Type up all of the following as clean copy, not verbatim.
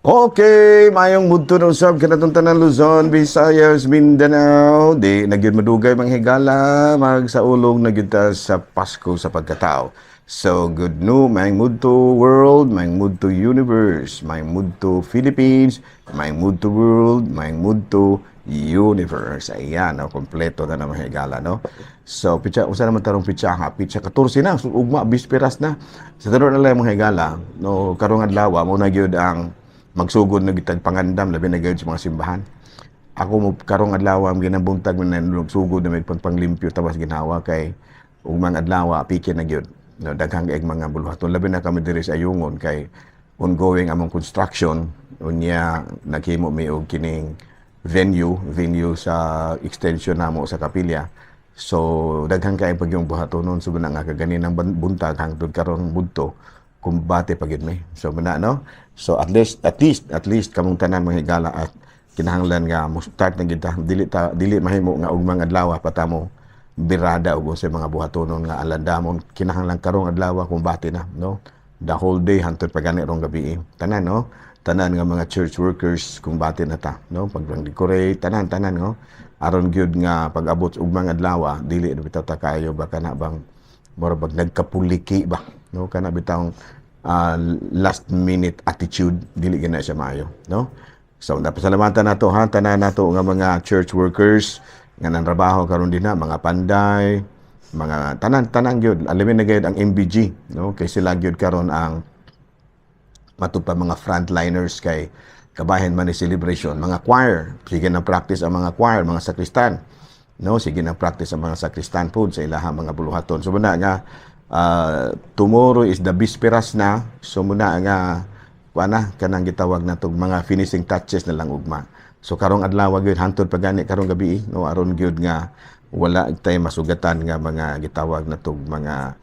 Okay, mayong mudto na usab kanatong tanan Luzon, Visayas, Mindanao. Di na gyud madugay, mga higala, magsaulog na gyud ta sa Pasko sa pagkatao. So good no, mayong mudto world, mayong mudto universe, mayong mudto Philippines, mayong mudto world, mayong mudto universe. Ayan, no, kompleto na mga higala, no? So, pitsa, usa naman tarong pitsa ha, pitsa 14 na, so, ugma, bisperas na. Sa taron na lang, mga higala, no, karong adlaw, mo na gyud ang magsugod na gitag pangandam, labi na gyud sa mga simbahan. Ako mo karong adlaw ang ginabuntag man na sugod na may pangpanglimpyo tawas ginhawa kay ugmang adlaw pike na gyud. No, daghang kaayg mga buluhaton, labi na kami diri sa Ayungon kay ongoing among construction. Unya naghimo mi og kining venue sa extension namo sa kapilya. So daghan kay pagyong buhatonon. So na nga kaganinang buntag hangtod karon budto, kumbate pa gyud mi. So muna, no? So at least at least at least kamong tanan, mga higala, at kinahanglan nga mo start na gyud ta. Dili ta, dili mahimo nga ugmang adlaw pa ta mo birada og unsay mga buhatonon nga alandamon. Kinahanglan karong adlaw kumbate na, no? The whole day hangtod pa gani rong gabi, tanan, no? Tanan nga mga church workers, kumbate na ta, no? Pag decorate, tanan tanan, no? Aron gyud nga pag-abot ugmang adlaw, dili na bitaw ta kayo ba kana bang mura bag nagkapuliki ba, no? Kana bitawng last minute attitude, dili gina siya maayo, no? So napasalamatan nato ha tanan nato nga mga church workers nga nanrabaho karon din na mga panday, mga tanan tanan gyud, alamin na gyud ang MBG, no? Kay sila gyud karon ang matud pa mga frontliners kay kabahin man ni celebration. Mga choir, sige na practice ang mga choir, mga sakristan, no? Sige na practice ang mga sakristan pod sa ilahang mga buluhaton. So muna nga tomorrow is the bisperas na. So muna nga kuan na kanang gitawag na tog mga finishing touches na lang ugma. So karong adlaw gyud hantod pa gani karong gabi, no? Aron gyud nga wala tay masugatan nga mga gitawag na tog mga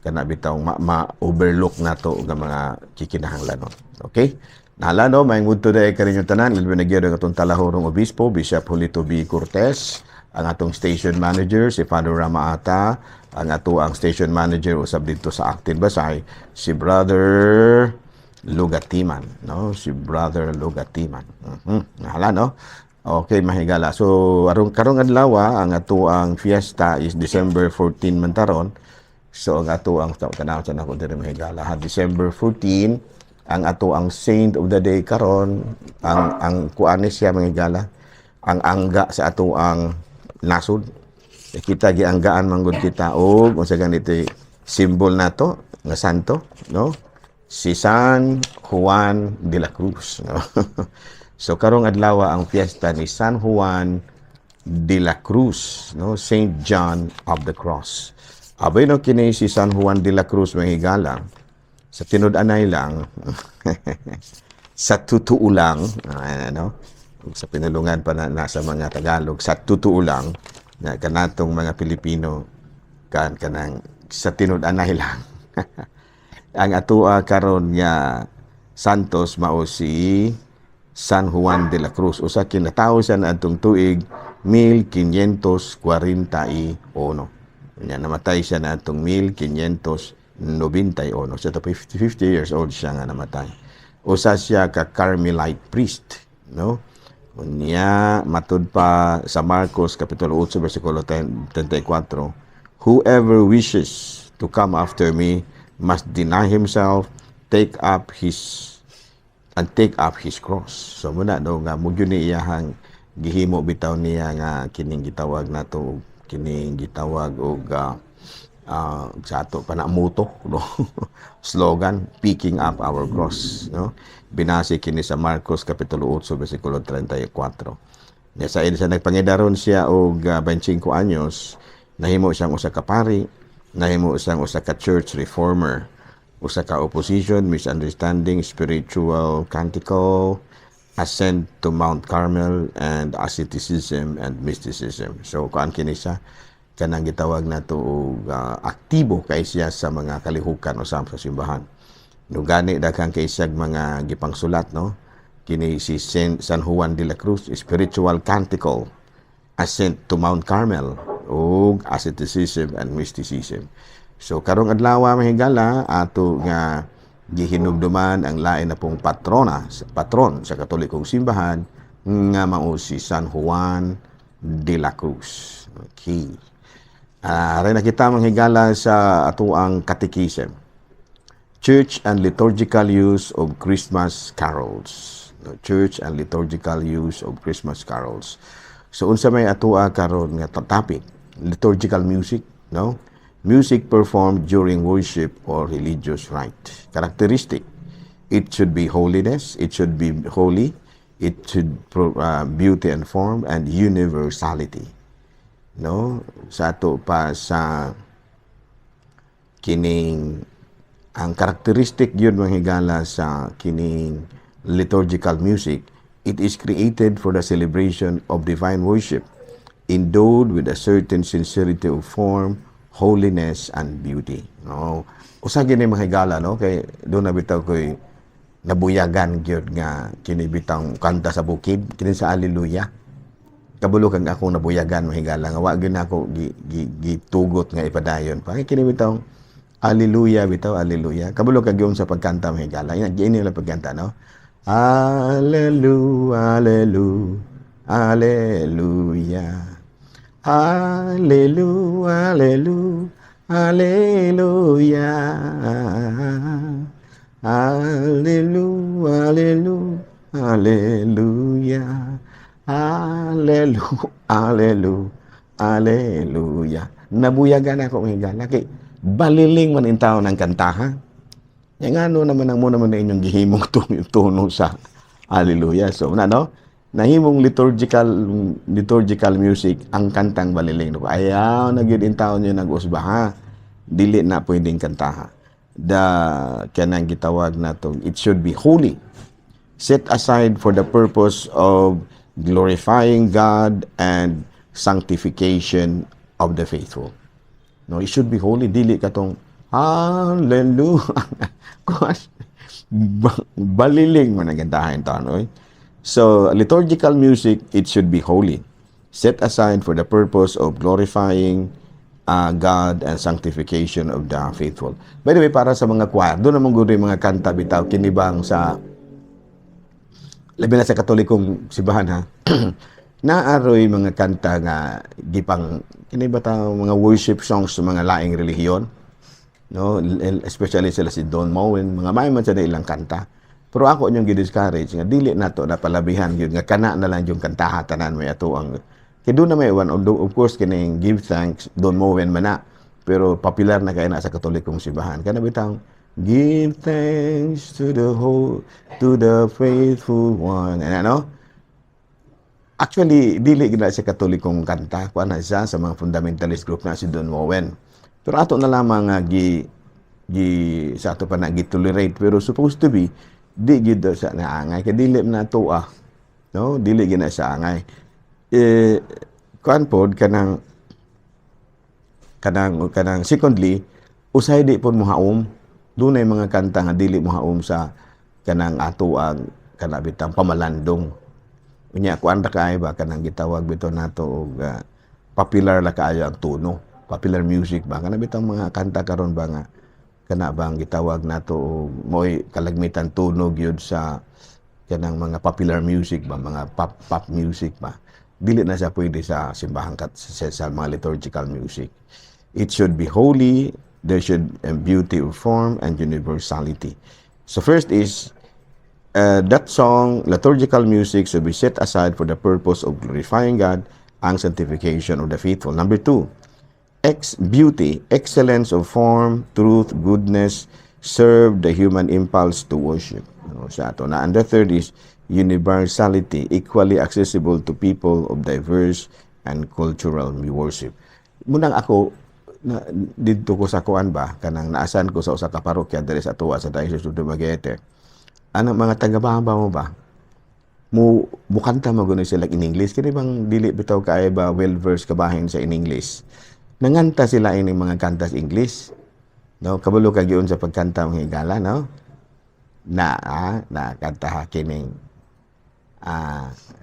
kana bitaw ma-overlook nato nga mga kikinahanglanon. Okay? Nahala, no, may ngunto dahil kaninyo tanan, labi na gyud ang atong talahorong obispo, Bishop Julito B. Cortez, ang atong station manager, si Father Ramaata, ang ato ang station manager usab dito sa Actin Basay, si Brother Lugatiman, no? Si Brother Lugatiman. Nahala, no? Okay, mahigala. So, arong karong adlaw, ang ato ang fiesta is December 14 man taron. So, ang ato ang tanaw sa nako diri, mahigala, ha, December 14 ang ato ang saint of the day karon, ang kuan ni siya, mga higala, ang angga sa ato ang nasod. Eh, kita gianggaan manggod kita og unsa ganito symbol nato nga santo, no? Si San Juan de la Cruz, no? So karong adlaw ang fiesta ni San Juan de la Cruz, no? Saint John of the Cross. Abay no, kini si San Juan de la Cruz, mga higala, sa tinud-anay lang, sa totoo lang, ano, sa pinulungan pa na nasa mga Tagalog, sa totoo lang, na kanatong mga Pilipino, kan kanang sa tinud-anay lang. Ang atoa karon nga Santos mao si San Juan de la Cruz. Usa kinatawo siya na atong tuig 1541. Nya namatay siya na atong 1591. So 50, 50 years old siya nga namatay. Usa siya ka Carmelite priest, no? Unya matud pa sa Marcos kapitulo 8 bersikulo 10, 34, "Whoever wishes to come after me must deny himself, take up his and take up his cross." So muna no nga mo gyud ni iyahang gihimo bitaw niya nga kining gitawag nato, kining gitawag og sa ato pa na motto, no? Slogan, "Picking up our cross," no? Binase kini sa Marcos kapitulo 8 bersikulo 34. Nya sa sa nagpangidaron siya og 25 anyos, nahimo siyang usa ka pari, nahimo siyang usa ka church reformer, usa ka opposition, misunderstanding, spiritual canticle, ascent to Mount Carmel, and asceticism and mysticism. So kuan kini siya kanang gitawag nato og aktibo kay siya sa mga kalihukan usab sa simbahan. No, gani daghang kay siyag mga gipangsulat, no? Kini si San Juan de la Cruz, spiritual canticle, ascent to Mount Carmel, ug asceticism and mysticism. So karong adlaw, mahigala, ato nga Gihinumduman ang lain na pong patrona, patron sa Katolikong Simbahan nga mao si San Juan de la Cruz. Okay. Aray na kita, mga higala, sa atuang katikisem. Church and liturgical use of Christmas carols. No, church and liturgical use of Christmas carols. So unsa may atua karon nga topic? Liturgical music, no? Music performed during worship or religious rite. Characteristic: it should be holiness, it should be holy, it should beauty and form and universality. No? Sa ato pa sa kining ang characteristic yun, mga higala, sa kining liturgical music, it is created for the celebration of divine worship, endowed with a certain sincerity of form, holiness, and beauty. No? Usa gini, mga higala, no? Kay doon na bitaw ko'y nabuyagan gyud nga kini bitang kanta sa bukid, kini sa Alleluia. Kabalo kag akong nabuyagan, mga higala, nga wa gyud nako gitugot nga ipadayon pa. Kini bitang Alleluia bitaw, Alleluia. Kabalo kag yun sa pagkanta, mga higala. Yan, gini lang pagkanta, no? Alleluia, Alleluia, Alleluia. Alleluia, Alleluia, Alleluia. Alleluia, Alleluia, Alleluia. Alleluia, Alleluia, Alleluia. Nabuyagan ako, mga higala. Kay baliling man in tao ng kantaha. Yang ano naman ang mo naman na inyong gihimong tono sa Hallelujah. So, na no? Nahimong liturgical music ang kantang baliling. Ayaw na gyud in taon niyo nag-usba ha. Dili na pwedeng kantaha. The kanang gitawag nato, it should be holy, set aside for the purpose of glorifying God and sanctification of the faithful. No, it should be holy. Dili katong hallelujah. Kuan, baliling man ang kantahan taon, oy. So, liturgical music, it should be holy, set aside for the purpose of glorifying God and sanctification of the faithful. By the way, para sa mga choir, doon naman gud yung mga kanta bitaw kinibang sa labi na sa Katolikong simbahan ha. Naaroy mga kanta nga gipang kini ba ta mga worship songs sa mga laing relihiyon, no? Especially sila si Don Moen, mga may man sa ilang kanta. Pero ako inyong gi-discourage nga dili nato na palabihan gyud nga kana na lang yung kantaha tanan may ato ang kay doon na may one. Although of course kining Give Thanks, Don Moen man na, pero popular na kay na sa Katolikong simbahan kana bitang "Give thanks to the whole to the faithful one" and ano. Actually, dili gid na siya Katolikong kanta, kuan na siya sa mga fundamentalist group na si Don Moen. Pero ato na lamang nga gi gi sa ato pa na gi-tolerate, pero supposed to be di gyud daw sa naangay kay dili na tuwa, no? Dili gyud na sa angay. Eh, kuan pod kanang secondly, usahay di pod mohaom. Dunay mga kanta nga dili mohaom sa kanang ato ang kana bitang pamalandong. Unya kuan ra kaayo ba, kanang gitawag bitaw nato og popular la kaayo ang tono, popular music ba, kana bitang mga kanta karon ba nga kana bang gitawag nato og mo'y kalagmitan tunog yun sa kanang mga popular music ba, mga pop pop music ba. Dili na siya pwede sa simbahan kat sa mga liturgical music. It should be holy, there should beauty of form and universality. So first is that song, liturgical music should be set aside for the purpose of glorifying God and sanctification of the faithful. Number two, ex beauty, excellence of form, truth, goodness, serve the human impulse to worship. Ano, sa ato na. And the third is universality, equally accessible to people of diverse and cultural worship. Munang ako na, didto ko sa kuan ba, kanang naasan ko sa usa ka parokya diri sa tuwa sa Diocese of Dumaguete. Ano, mga taga mo ba? Mo mukanta mo gano'n sila in English. Kini bang dili bitaw kay ba well versed kabahin sa in English. Nanganta sila ining mga kanta sa English. No, kabalo ka gyud sa pagkanta, mga higala, no? Na na kanta ha kining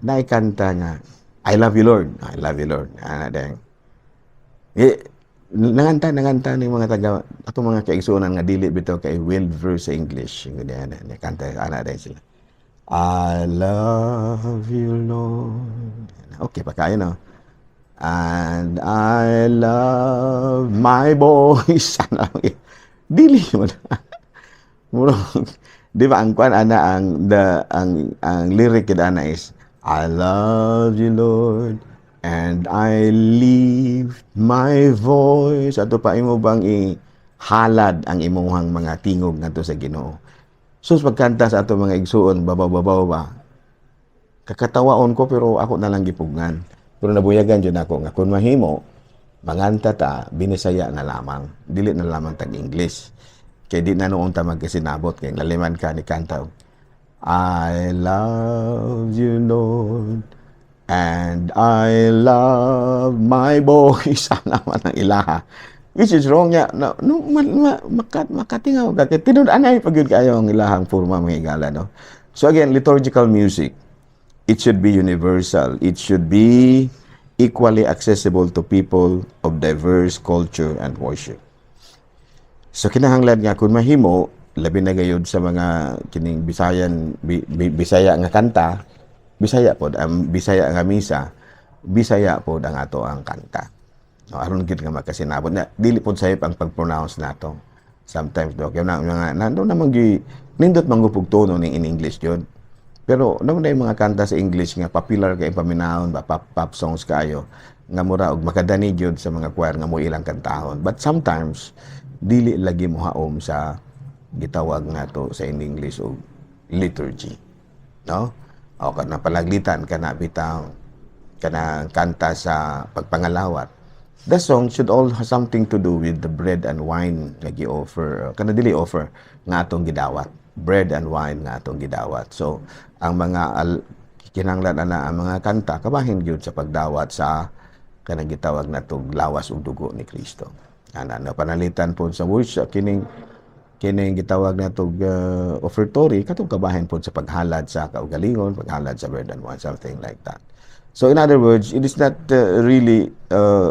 naikanta nga "I love you, Lord. I love you, Lord." Ana deng. Eh, Nanganta ning mga taga atong mga kaigsuonan nga dili bitaw kay well versed sa English. Ganyan na kanta ana dahil sila. "I love you, Lord." Okay pa kayo, no? "And I love my voice." Ano, dili mo na. Murag, di ba ang kwan ana, ang the ang lyric gid ana is "I love you, Lord, and I lift my voice." Ato pa imo bang ihalad ang imuhang mga tingog ngadto sa Ginoo. So pagkanta sa ato mga igsuon, babaw-babaw ba? Kakatawaon ko, pero ako na lang gipugngan. Pero nabuyagan jud ako nga kung mahimo manganta ta Binisaya na lamang. Dili na lamang tag English. Kay di na noon ta magkasinabot kay laliman ka ni kanta. "I love you, Lord, and I love my voice." Ana man ang ilaha. Which is wrong niya. No, no, ma, ma, makatingaw ka. Kay tinud-anay pag yun kayo ang ilahang forma, mga higala, no? So again, liturgical music, it should be universal. It should be equally accessible to people of diverse culture and worship. So kinahanglan nga kung mahimo, labi na gayud sa mga kining Bisayan Bisaya nga kanta, Bisaya pod ang Bisaya nga misa, Bisaya pod ang ato ang kanta. No, aron gid nga magkasinabot na dili pod sayop ang pag-pronounce nato. Sometimes do kay na mga nando naman gi nindot manggupog tono ning in English yun. Pero naman na yung mga kanta sa English nga popular kay paminahon ba, pop, pop songs kayo nga mura og makadani gyud sa mga choir nga mo ilang kantahon. But sometimes dili lagi mohaom sa gitawag nato sa in English og liturgy. No? O kana palaglitan kana bitaw kana kanta sa pagpangalawat. The song should all have something to do with the bread and wine nga gi-offer, kana dili offer nga atong gidawat. Bread and wine nga atong gidawat. So ang mga kinahanglan ana ang mga kanta kabahin gyud sa pagdawat sa kanang gitawag natog lawas ug dugo ni Kristo. Ana na panalitan po sa worship kining kining gitawag natog offertory, katong kabahin pod sa paghalad sa kaugalingon, paghalad sa bread and wine, something like that. So in other words, it is not really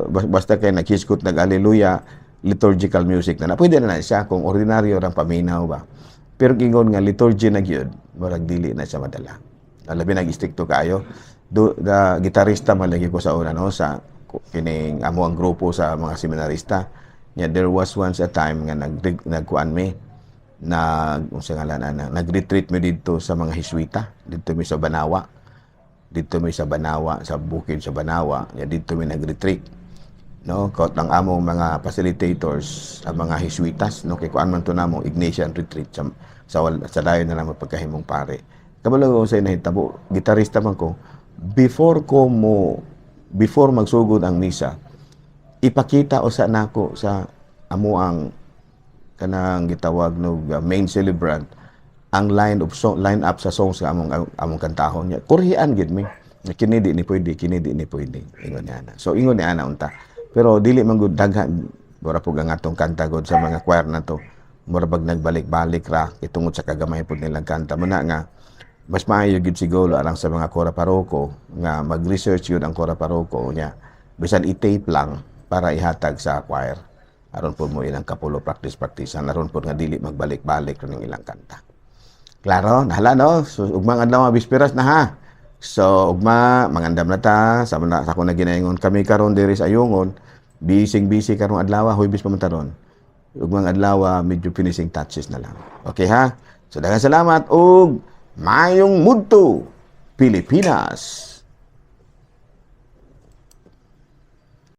basta kay naghiskot, nag hallelujah, liturgical music na na. Pwede na na siya kung ordinaryo rang paminaw ba. Pero ingon nga liturgy na gyud, murag dili na siya madala. Labi nag istrikto kaayo. Do, the gitarista man lagi ko sa una, no, sa kining amo ang grupo sa mga seminarista. Nya there was once a time nga nagkuan mi, nag unsa ngalan ana, nag-retreat mi didto sa mga Heswita didto mi sa Banawa, didto mi sa Banawa, sa bukid sa Banawa. Nya didto mi nag-retreat, no, kaut ang among mga facilitators ang mga Heswitas, no, kay kuan man to namo, Ignatian retreat sa dayon na lang pagkahimong pare. Kabalo ko sa nahitabo, gitarista man ko, before magsugod ang misa, ipakita usa nako sa amo ang kanang gitawag nog main celebrant ang line of song, line up sa songs nga among kantahon niya. Kurhian gid mi. Nga kini di ni pwede, kini di ni pwede. Ingon niya ana. So ingon ni ana unta. Pero dili man gud daghan, mura pug ang atong kanta gud sa mga choir na to. Mura bag nagbalik-balik ra tungod sa kagamay pud nilang kanta. Muna nga mas maayo gid siguro alang sa mga kora paroko nga mag-research yun ang kora paroko niya, bisan i-tape lang para ihatag sa choir aron po mo ilang kapulo practice practice, aron po nga dili magbalik-balik ning ilang kanta. Klaro nahala, no? So ugmang adlaw, bisperas na ha. So ugma mangandam na ta sa na sa ako na ginaingon. Kami karon diri sa Ayungon, busy busy karong adlaw, Huwebes pa man taron. Ugmang adlaw medyo finishing touches na lang. Okay ha? So daghang salamat ug mayong mudto, Pilipinas.